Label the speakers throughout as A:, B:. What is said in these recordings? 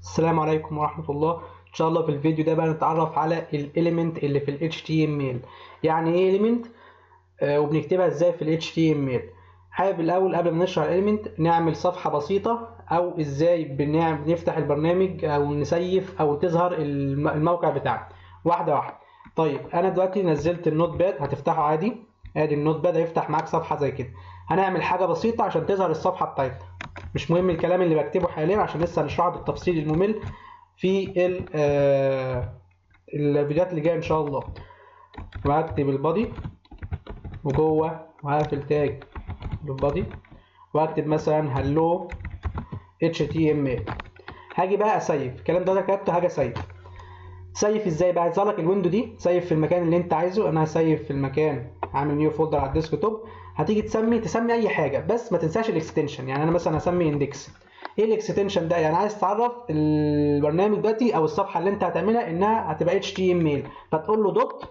A: السلام عليكم ورحمة الله. إن شاء الله في الفيديو ده بقى نتعرف على ال element اللي في ال HTML. يعني ايه element وبنكتبها ازاي في ال HTML. حابب الأول قبل ما نشرح ال element نعمل صفحة بسيطة، أو ازاي بنفتح البرنامج أو نسيف أو تظهر الموقع بتاعنا واحدة واحدة. طيب أنا دلوقتي نزلت ال Notepad، هتفتحه عادي. ادي ال Notepad هيفتح معاك صفحة زي كده. هنعمل حاجة بسيطة عشان تظهر الصفحة بتاعتنا. مش مهم الكلام اللي بكتبه حاليا عشان لسه هنشرحه بالتفصيل الممل في الفيديوهات اللي جاية ان شاء الله. وهكتب ال body وجوه وهقفل tag ال body وهكتب مثلا hello HTML. هاجي بقى اسيف الكلام ده، كتبته، هاجي اسيف. سيف ازاي بقى؟ هيظهر لك ال window دي، سيف في المكان اللي انت عايزه. انا هسيف في المكان، عامل new folder على ال desktop. هتيجي تسمي اي حاجه، بس ما تنساش ال extension. يعني انا مثلا هسمي index. ايه ال extension ده؟ يعني عايز تعرف البرنامج دلوقتي او الصفحة اللي انت هتعملها انها هتبقى HTML، فتقول له dot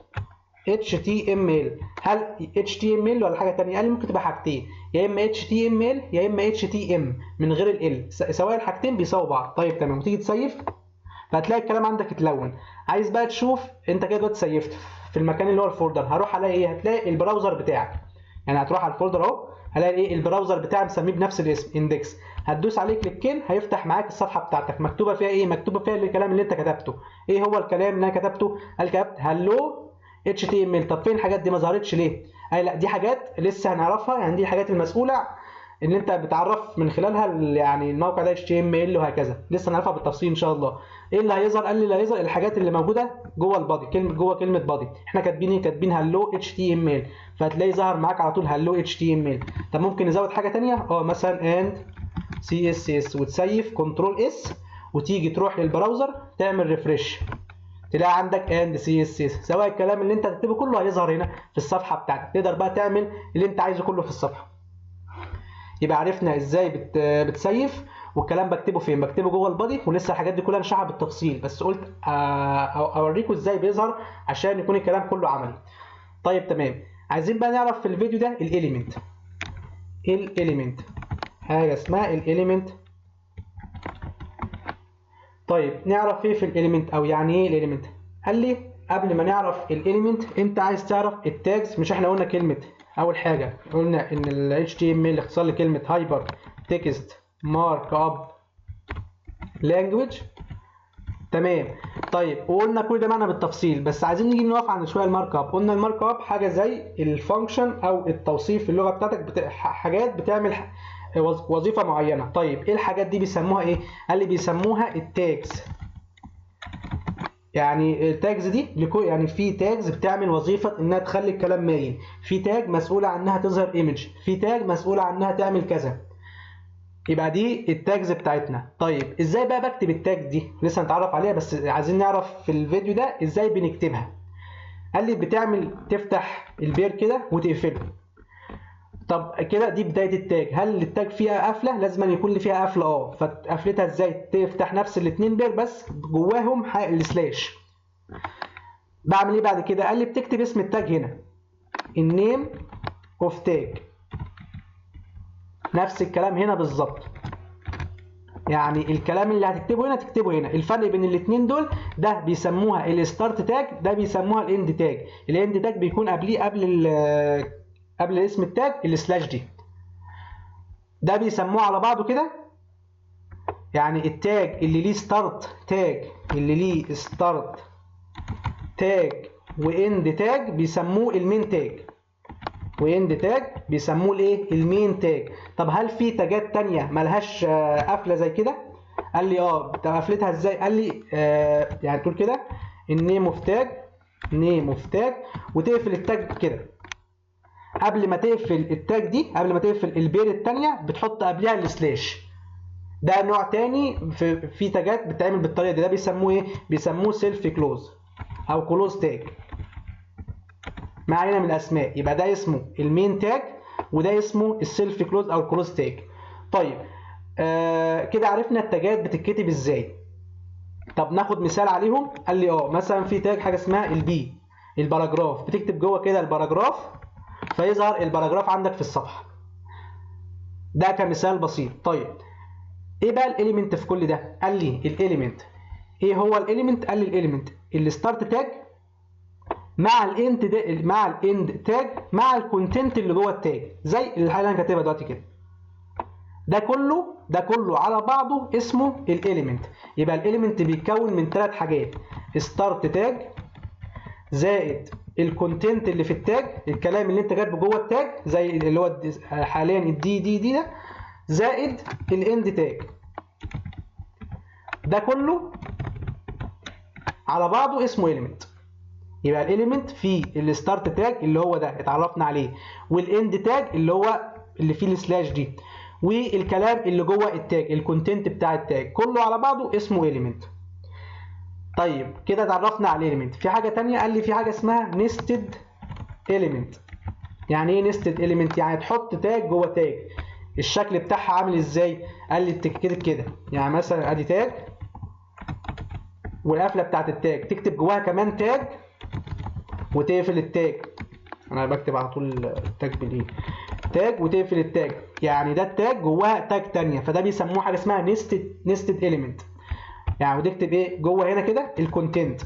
A: HTML. هل HTML ولا حاجة ثانيه؟ قال لي ممكن تبقى حاجتين، يا اما HTML يا اما HTM من غير ال L، سواء الحاجتين بيساووا بعض. طيب تمام. وتيجي تسيف فهتلاقي الكلام عندك اتلون. عايز بقى تشوف انت كده دلوقتي سيفت في المكان اللي هو ال folder، هروح الاقي ايه؟ هتلاقي ال browser بتاعك. يعني هتروح على ال folder اهو، هلاقي ايه؟ ال browser بتاعي مسميه بنفس الاسم index. هتدوس عليه كليكين هيفتح معاك الصفحة بتاعتك. مكتوبة فيها ايه؟ مكتوبة فيها الكلام اللي انت كتبته. ايه هو الكلام اللي انا كتبته؟ قال كتبت hello HTML. طب فين الحاجات دي؟ ما ظهرتش ليه؟ اي لا، دي حاجات لسه هنعرفها. يعني دي الحاجات المسؤولة ان انت بتعرف من خلالها يعني الموقع ده HTML وهكذا، لسه هنعرفها بالتفصيل ان شاء الله. ايه اللي هيظهر؟ قال لي اللي هيظهر الحاجات اللي موجودة جوه ال body، كلمة جوه كلمة body. احنا كاتبين ايه؟ كاتبين hello HTML، فهتلاقي ظهر معاك على طول hello HTML. طب ممكن نزود حاجة ثانية؟ مثلا and CSS، وتسيف control S، وتيجي تروح لل browser تعمل refresh، تلاقي عندك and CSS. سواء الكلام اللي انت هتكتبه كله هيظهر هنا في الصفحة بتاعتك. تقدر بقى تعمل اللي انت عايزه كله في الصفحه. يبقى عرفنا ازاي بتسيف، والكلام بكتبه فين؟ بكتبه جوه ال body. ولسه الحاجات دي كلها نشرحها بالتفصيل، بس قلت اوريكم ازاي بيظهر عشان يكون الكلام كله عملي. طيب تمام. عايزين بقى نعرف في الفيديو ده ال element. ال element حاجة اسمها ال element. طيب نعرف ايه في ال element او يعني ايه ال element؟ قال لي قبل ما نعرف ال element انت عايز تعرف ال tags. مش احنا قلنا كلمه، اول حاجة قلنا ان ال HTML اختصار لكلمة hyper text markup language؟ تمام. طيب وقلنا كل ده معنى بالتفصيل، بس عايزين نيجي نقف عند شوية ال markup. قلنا ال markup حاجة زي ال function او التوصيف في اللغة بتاعتك، حاجات بتعمل وظيفة معينه. طيب ايه الحاجات دي؟ بيسموها ايه؟ قال لي بيسموها ال tags. يعني ال tags دي لكل، يعني في tags بتعمل وظيفة انها تخلي الكلام مايل، في tag مسؤولة عنها تظهر image، في tag مسؤولة عنها تعمل كذا. يبقى دي ال tags بتاعتنا. طيب ازاي بقى بكتب ال tag دي؟ لسه هنتعرف عليها، بس عايزين نعرف في الفيديو ده ازاي بنكتبها. قال لي بتعمل تفتح ال pair كده وتقفله. طب كده دي بداية ال tag. هل ال tag فيها قفله؟ لازم يكون اللي فيها قفله. فقفلتها ازاي؟ تفتح نفس الاثنين pair بس جواهم ال slash. بعمل ايه بعد كده؟ قال لي بتكتب اسم ال tag هنا، ال name of tag. نفس الكلام هنا بالظبط. يعني الكلام اللي هتكتبه هنا تكتبه هنا. الفرق بين الاثنين دول، ده بيسموها ال start tag، ده بيسموها ال end tag. ال end tag بيكون قبليه، قبل اسم ال tag ال slash دي. ده بيسموه على بعضه كده. يعني ال tag اللي ليه start tag، اللي ليه start tag و end tag بيسموه ال main tag، و end tag بيسموه الايه؟ ال main tag. طب هل في تاجات تانية ملهاش قفله زي كده؟ قال لي اه. طب قفلتها ازاي؟ قال لي يعني تقول كده ال name of tag، name of tag، وتقفل ال tag كده. قبل ما تقفل ال tag دي، قبل ما تقفل ال pair الثانيه، بتحط قبلها ال slash. ده نوع تاني في تاجات بتتعمل بالطريقة دي. ده بيسموه ايه؟ بيسموه self close او close tag. ما علينا من الاسماء. يبقى ده اسمه ال main tag وده اسمه ال self close او ال close tag. طيب كده عرفنا التاجات بتتكتب ازاي. طب ناخد مثال عليهم؟ قال لي مثلا في tag حاجة اسمها ال P، ال paragraph. بتكتب جوه كده ال paragraph فيظهر ال paragraph عندك في الصفحه. ده كمثال بسيط. طيب ايه بقى ال element في كل ده؟ قال لي ال element، ايه هو ال element؟ قال لي ال element ال start tag مع ال end، مع ال end tag مع ال content اللي جوه ال tag، زي الحاجة اللي انا كاتبها دلوقتي كده. ده كله، ده كله على بعضه اسمه ال element. يبقى ال element بيتكون من ثلاث حاجات: start tag زائد ال content اللي في ال tag، الكلام اللي انت كاتبه جوه ال tag زي اللي هو حاليا ال D D D ده، زائد ال end tag. ده كله على بعضه اسمه element. يبقى ال element فيه ال start tag اللي هو ده اتعرفنا عليه، وال end tag اللي هو اللي فيه ال slash دي، والكلام اللي جوه ال tag، ال content بتاع ال tag، كله على بعضه اسمه element. طيب، كده اتعرفنا على ال element. في حاجة تانية؟ قال لي في حاجة اسمها nested element. يعني ايه nested element؟ يعني تحط tag جوه tag. الشكل بتاعها عامل ازاي؟ قال لي كده كده، يعني مثلا ادي tag والقفله بتاعت ال tag تكتب جواها كمان tag وتقفل ال tag. انا بكتب على طول ال tag بالايه، tag وتقفل ال tag. يعني ده ال tag جواها tag تانية، فده بيسموه حاجة اسمها nested element. يعني وتكتب ايه جوه هنا كده؟ ال content،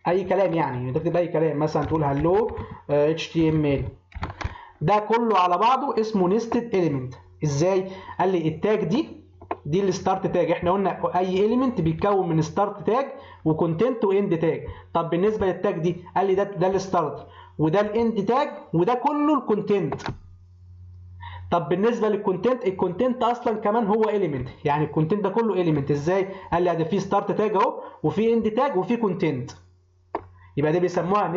A: اي كلام، يعني تكتب اي كلام، مثلا تقول hello HTML. ده كله على بعضه اسمه nested element. ازاي؟ قال لي ال tag دي، دي ال start tag. احنا قلنا اي element بيتكون من start tag و content و end tag. طب بالنسبة لل tag دي، قال لي ده ال start وده ال end tag وده كله ال content. طب بالنسبة لل content، ال content اصلا كمان هو element، يعني ال content ده كله element. ازاي؟ قال لي ده في start tag اهو وفي end tag وفي content. يبقى ده بيسموها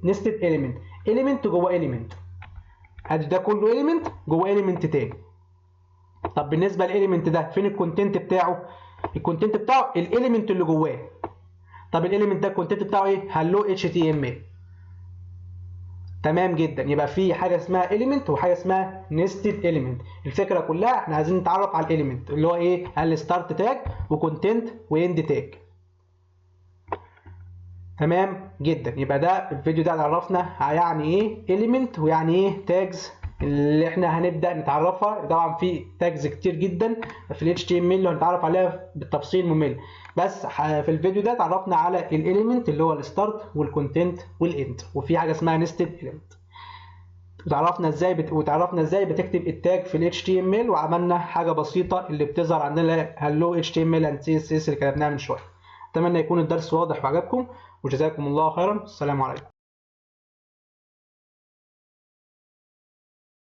A: nested element، element جوه element. ادي ده كله element جوه element تاني. طب بالنسبة لل element ده، فين ال content بتاعه؟ ال content بتاعه ال element اللي جواه. طب ال element ده ال content بتاعه ايه؟ hello HTML. تمام جدا. يبقى في حاجة اسمها element وحاجه اسمها nested element. الفكرة كلها احنا عايزين نتعرف على ال element اللي هو ايه؟ قال start tag و content و end tag. تمام جدا. يبقى ده الفيديو ده عرفنا يعني ايه element ويعني ايه tags اللي احنا هنبدا نتعرفها. طبعا في tags كتير جدا في ال HTML اللي هنتعرف عليها بالتفصيل ممل، بس في الفيديو ده اتعرفنا على ال element اللي هو ال start وال content وال end، وفي حاجة اسمها nested element، وتعرفنا ازاي بتكتب ال tag في ال HTML، وعملنا حاجة بسيطة اللي بتظهر عندنا hello HTML and CSS اللي كتبناها من شويه. اتمنى يكون الدرس واضح وعجبكم، وجزاكم الله خيرا. السلام عليكم.